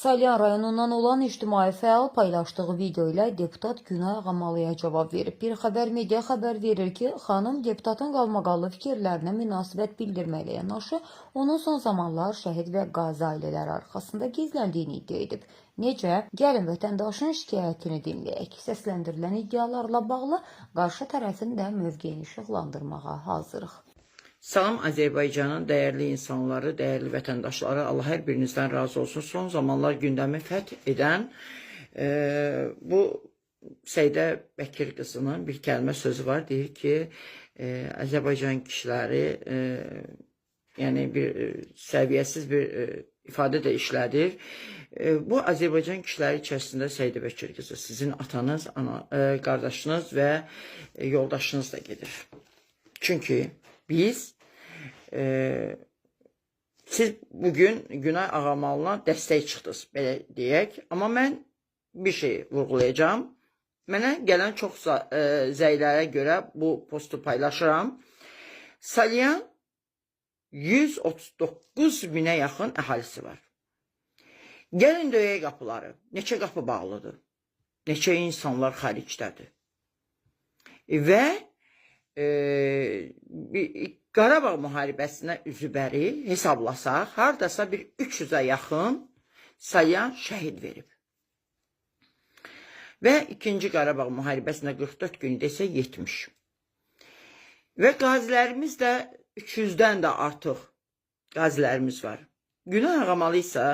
Salyan rayonundan olan ictimai fəal paylaşdığı video ilə deputat Günay Ağamalıya cavab verib. Bir xəbər media xəbər verir ki, xanım deputatın qalmaqallı fikirlərinə münasibət bildirməklə yanaşı, onun son zamanlar şəhid və qazi ailələri arxasında gizləndiyini iddia edib. Necə? Gəlin vətəndaşın şikayətini dinləyək. Səsləndirilən iddialarla bağlı qarşı tərəfin də mövqeyini işıqlandırmağa hazırıq. Salam Azərbaycanın dəyərli insanları, dəyərli vətəndaşları, Allah hər birinizdən razı olsun. Son zamanlar gündəmi fəth edən bu Səidə Bəkir qızının bir kəlmə sözü var. Deyir ki, Azərbaycan kişiləri yəni bir səviyyəsiz bir ifadə də işlədir. Bu Azərbaycan kişiləri içərisində Səidə Bəkir qızı sizin atanız, ana, qardaşınız və yoldaşınız da gedir. Çünki biz siz bugün Günay Ağamalına dəstək çıxdınız, belə deyək. Amma mən bir şey vurğulayacağam. Mənə gələn çox zəylərə görə bu postu paylaşıram. Salyan 139 minə yaxın əhalisi var. Gəlin döyək qapıları. Neçə qapı bağlıdır? Neçə insanlar xaricdədir? Və Qarabağ müharibəsinə üzü bəri hesablasaq, hardasa bir 300-ə yaxın Salyan şəhid verib. Və ikinci Qarabağ müharibəsində 44 gün desə 70. Və qazilərimiz də 300-dən də artıq qazilərimiz var. Günay Ağamalı isə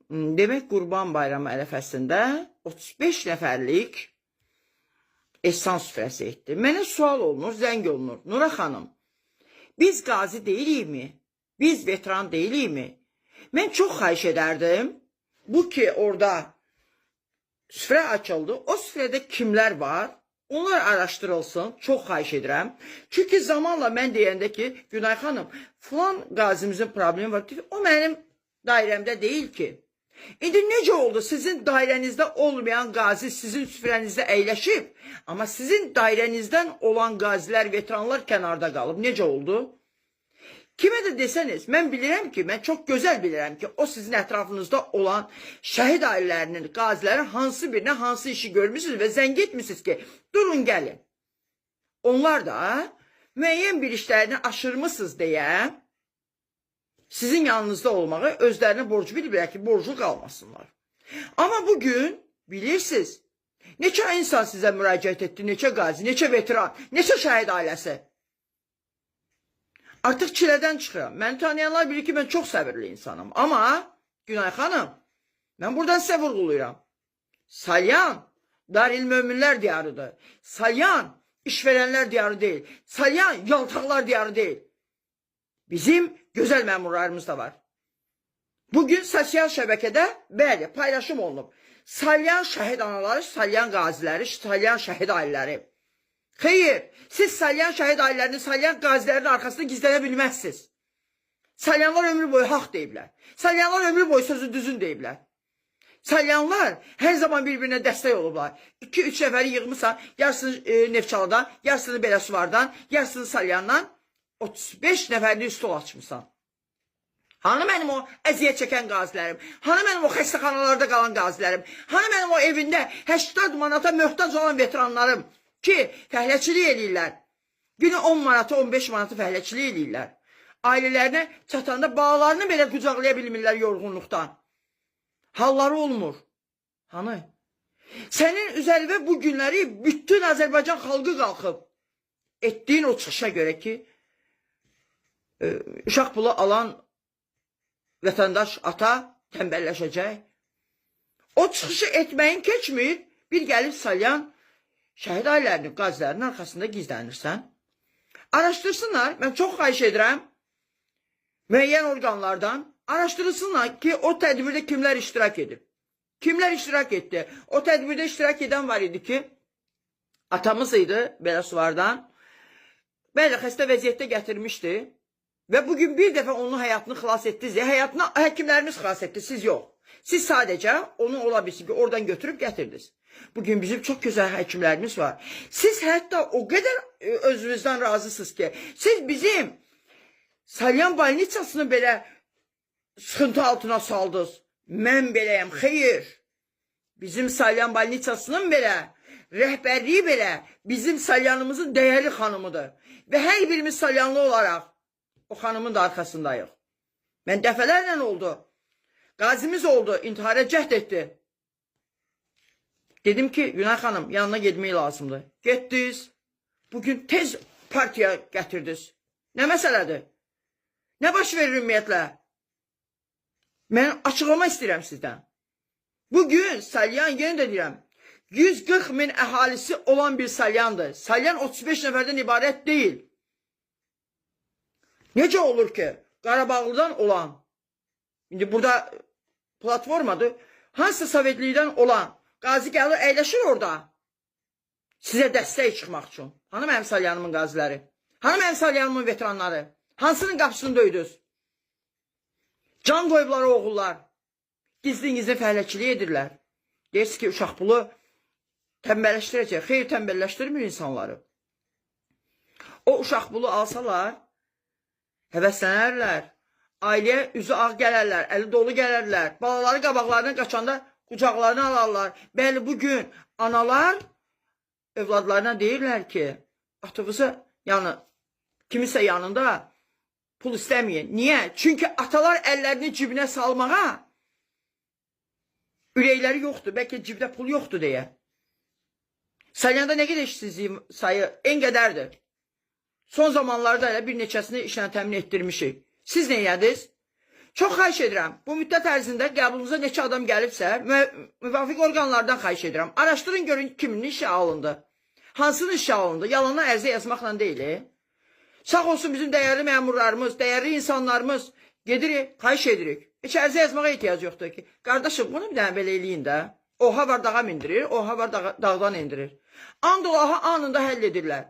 demək Qurban Bayramı ərəfəsində 35 nəfərlik ehsan süfrəsi etdi. Mənə sual olunur, zəng olunur. Nura xanım, biz qazi deyilikmi? Biz veteran deyilikmi? Mən çox xahiş edərdim. Bu ki orada süfrə açıldı. O süfrədə kimlər var? Onlar araşdırılsın. Çox xahiş edirəm. Çünki zamanla mən deyəndə ki, Günay xanım, filan qazimizin problemi var. Deyir, o mənim dairəmdə deyil ki. İndi necə oldu? Sizin dairənizdə olmayan qazi sizin süfrənizdə əyləşib, amma sizin dairənizdən olan qazilər, veteranlar kənarda qalıb. Necə oldu? Kimə də desəniz, mən bilirəm ki, mən çox gözəl bilirəm ki, o sizin ətrafınızda olan şəhid ailələrinin, qazilərin hansı birinə hansı işi görmüsünüz və zəng etmisiniz ki, durun gəlin. Onlar da müəyyən bir işlərini aşırmısınız deyə sizin yanınızda olmağı özlərinə borc bilirlər ki, borclu qalmasınlar. Amma bugün bilirsiniz, neçə insan sizə müraciət etdi, neçə qazi, neçə veteran, neçə şəhid ailəsi. Artıq çilədən çıxıram. Məni tanıyanlar bilir ki, mən çox səbirli insanım. Amma Günay xanım, mən buradan sizə vurğulayıram. Salyan Daril Möminlər diyarıdır. Salyan işverənlər diyarı deyil. Salyan yaltaqlar diyarı deyil. Bizim gözəl məmurlarımız da var. Bugün sosial şəbəkədə bəli, paylaşım olunub. Salyan şəhid anaları, Salyan qaziləri, Salyan şəhid ailələri. Xeyr, siz Salyan şəhid ailələrinin, Salyan qazilərinin arxasında gizlənə bilməzsiniz. Salyanlar ömrü boyu haqq deyiblər. Salyanlar ömrü boyu sözü düzün deyiblər. Salyanlar hər zaman bir-birinə dəstək olublar. 2-3 nəfəri yığmısan, yarısını Neftçaladan, yarısını Beləsuvardan, yarısını Salyandan, 35 nəfərlik stol açmısan. Hanı mənim o əziyyət çəkən qazilərim? Hanı mənim o xəstəxanalarda qalan qazilərim? Hanı mənim o evində 80 manata möhtac olan veteranlarım ki, fəhləçilik eləyirlər. Günü 10 manata, 15 manata fəhləçilik eləyirlər. Ailələrinə çatanda balalarını belə qucaqlaya bilmirlər yorğunluqdan. Halları olmur. Hanı? Sənin üzərinə bu günləri bütün Azərbaycan xalqı qalxıb. Etdiyin o çıxışa görə ki, uşaq pulu alan vətəndaş ata tənbəlləşəcək. O çıxışı etməyin keçmir. Bir gəlib Salyan şəhid ailələrinin, qazilərinin arxasında gizlənirsən. Araşdırsınlar. Mən çox xahiş edirəm müəyyən orqanlardan araşdırılsınlar ki, o tədbirdə kimlər iştirak edib. Kimlər iştirak etdi? O tədbirdə iştirak edən var idi ki, atamız idi Beləsuvardan. Bəli, xəstə vəziyyətdə gətirmişdi. Və bugün bir dəfə onun həyatını xilas etdiniz. Həyatını həkimlərimiz xilas etdi, siz yox. Siz sadəcə onu ola bilsin ki, oradan götürüb gətirdiniz. Bugün bizim çox gözəl həkimlərimiz var. Siz hətta o qədər özünüzdən razısınız ki, siz bizim Salyan bolnitsasını belə sıxıntı altına saldınız. Mən beləyəm. Xeyr. Bizim Salyan Balniçasının belə, rəhbərliyi belə bizim Salyanımızın dəyərli xanımıdır. Və hər birimiz Salyanlı olaraq o xanımın da arxasındayıq. Mən dəfələrlə oldu. Qazimiz oldu, intihara cəhd etdi. Dedim ki, Günay xanım, yanına getmək lazımdır. Getdiniz. Bugün tez partiya gətirdiniz. Nə məsələdir? Nə baş verir ümumiyyətlə? Mən açıqlama istəyirəm sizdən. Bugün Salyan, yenə də deyirəm, 140 min əhalisi olan bir Salyandır. Salyan 35 nəfərdən ibarət deyil. Necə olur ki, Qarabağlıdan olan, indi burada platformadır, hansısa Sovetlikdən olan qazi gəlir, əyləşir orada. Sizə dəstək çıxmaq üçün. Hanı mənim Salyanımın qaziləri? Hanı mənim Salyanımın veteranları? Hansının qapısını döydünüz? Can qoyublar o oğullar. Gizlin-gizlin fəhləçilik edirlər. Deyirsiniz ki, uşaq pulu tənbəlləşdirəcək. Xeyr, tənbəlləşdirmir insanları. O uşaq pulu alsalar, həvəslənərlər. Ailəyə üzü ağ gələrlər, əli dolu gələrlər. Balaları qabaqlarına qaçanda qucaqlarına alarlar. Bəli, bugün analar övladlarına deyirlər ki, atınızı, yəni kimisə yanında pul istəməyin. Niyə? Çünki atalar əllərini cibinə salmağa ürəkləri yoxdur. Bəlkə cibdə pul yoxdur deyə. Salyanda nə qədər işsizlik sayı en qədərdir. Son zamanlarda elə bir neçəsini işlə təmin etdirmişik. Siz nə elədiniz? Çox xahiş edirəm. Bu müddət ərzində qəbulumuza neçə adam gəlibsə, müvafiq orqanlardan xahiş edirəm. Araşdırın görün kimin işə alındı. Hansının işə alındı? Yalandan ərizə yazmaqla deyil. Sağ olsun bizim dəyərli məmurlarımız, dəyərli insanlarımız. Gedirik, xahiş edirik. Heç ərizə yazmağa ehtiyac yoxdur ki. Qardaşım, bunu bir dənə belə eləyin də. Oha var dağa mindirir, oha var dağdan endirir. And Allaha anında həll edirlər.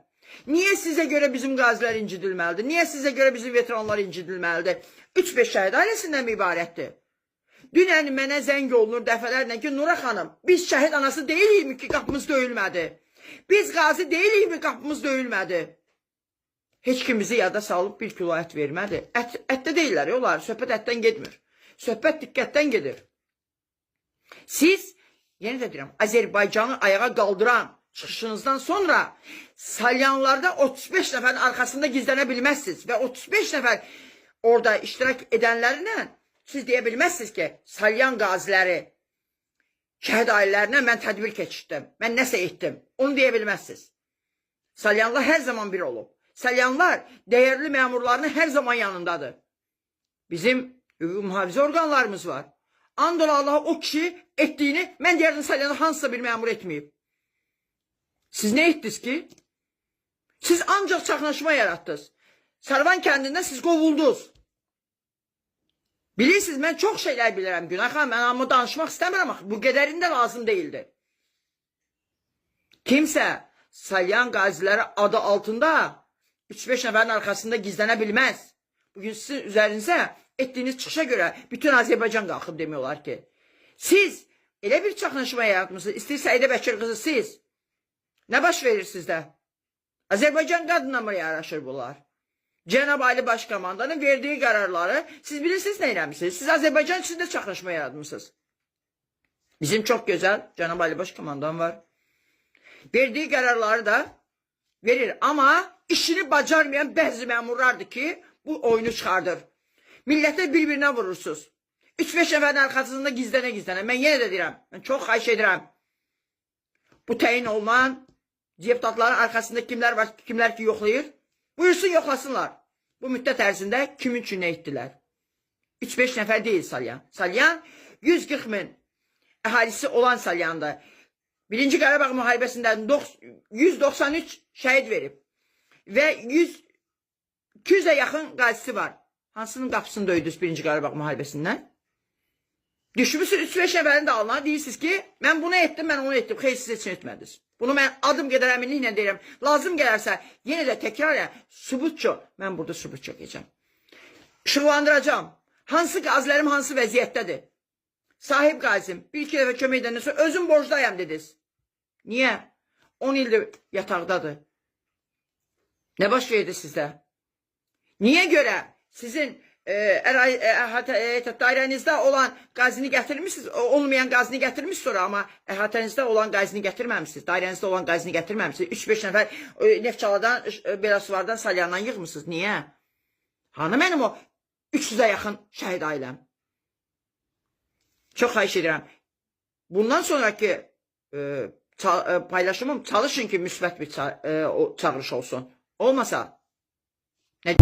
Niyə sizə görə bizim qazilər incidilməlidir? Niyə sizə görə bizim veteranlar incidilməlidir? 3-5 şəhid ailəsindən mi ibarətdir? Dünən mənə zəng olunur dəfələrlə ki, Nura xanım, biz şəhid anası deyilikmi ki, qapımız döyülmədi? Biz qazi deyilikmi, qapımız döyülmədi? Heç kim bizi yada salıb bir kilo ət vermədi. Ətdə deyirlər, onlar. Söhbət ətdən getmir. Söhbət diqqətdən gedir. Siz, yenə də deyirəm, Azərbaycanı ayağa qaldıran çıxışınızdan sonra Salyanlarda 35 nəfərin arxasında gizlənə bilməzsiniz və 35 nəfər orada iştirak edənlərlə siz deyə bilməzsiniz ki, Salyan qaziləri şəhid ailələrinə mən tədbir keçirtdim, mən nəsə etdim. Onu deyə bilməzsiniz. Salyanlar hər zaman bir olub. Salyanlar dəyərli məmurlarının hər zaman yanındadır. Bizim hüquq mühafizə orqanlarımız var. And ola Allaha o kişi etdiyini mən deyərdim Salyanda hansısa bir məmur etməyib. Siz nə etdiniz ki? Siz ancaq çaxnaşma yaratdınız. Sarvan kəndindən siz qovuldunuz. Bilirsiniz, mən çox şeylər bilirəm Günay xanım, mən amma danışmaq istəmirəm axı. Bu qədərində lazım deyildi. Kimsə Salyan qaziləri adı altında 3-5 nəfərin arxasında gizlənə bilməz. Bugün sizin üzərinizə etdiyiniz çıxışa görə bütün Azərbaycan qalxıb demək olar ki. Siz elə bir çaxnaşma yaratmısınız. İstəyir Səidə Bəkir qızı siz. Nə baş verir sizdə? Azərbaycan qadına mı yaraşır bunlar? Cənab Ali Başkomandanın verdiyi qərarları siz bilirsiniz nə eləmisiniz? Siz Azərbaycan içində çaxnaşma yaratmısınız. Bizim çox gözəl Cənab Ali Başkomandan var. Verdiyi qərarları da verir. Amma işini bacarmayan bəzi məmurlardır ki, bu oyunu çıxardır. Millətə bir-birinə vurursunuz. 3-5 nəfərin arxasında gizlənə gizlənə. Mən yenə də deyirəm, mən çox xahiş edirəm. Bu təyin olunan deputatların arxasında kimlər var, kimlər ki yoxlayır? Buyursun yoxlasınlar. Bu müddət ərzində kimin üçün nə etdilər? 3-5 nəfər deyil Salyan. Salyan 140 min əhalisi olan Salyandır. Birinci Qarabağ müharibəsində 193 şəhid verib və 200-ə yaxın qazisi var. Hansının qapısını döydünüz Birinci Qarabağ müharibəsindən? Düşmüsünüz 3-5 nəfərin də alına, deyirsiniz ki, mən bunu etdim, mən onu etdim. Xeyr, siz heç nə etmədiniz. Bunu mən adım qədər əminliklə deyirəm. Lazım gələrsə, yenə də təkrarən sübutçu, mən burada sübut çəkəcəm. İşıqlandıracağam. Hansı qazilərim hansı vəziyyətdədir? Sahib qazim, bir iki dəfə kömək edəndən sonra özüm borcdayam dediniz. Niyə? 10 ildir yataqdadır. Nə baş verdi sizdə? Niyə görə sizin Dairənizdə olan qazini gətirmisiniz, olmayan qazini gətirmisiniz sonra, amma əhatənizdə olan qazini gətirməmisiniz, dairənizdə olan qazini gətirməmisiniz. 3-5 nəfər Neftçaladan, Beləsuvardan, Salyandan yığmısınız. Niyə? Hanı mənim o 300-ə yaxın şəhid ailəm? Çox xahiş edirəm. Bundan sonraki paylaşımım çalışın ki, müsbət bir çağırış olsun. Olmasa nə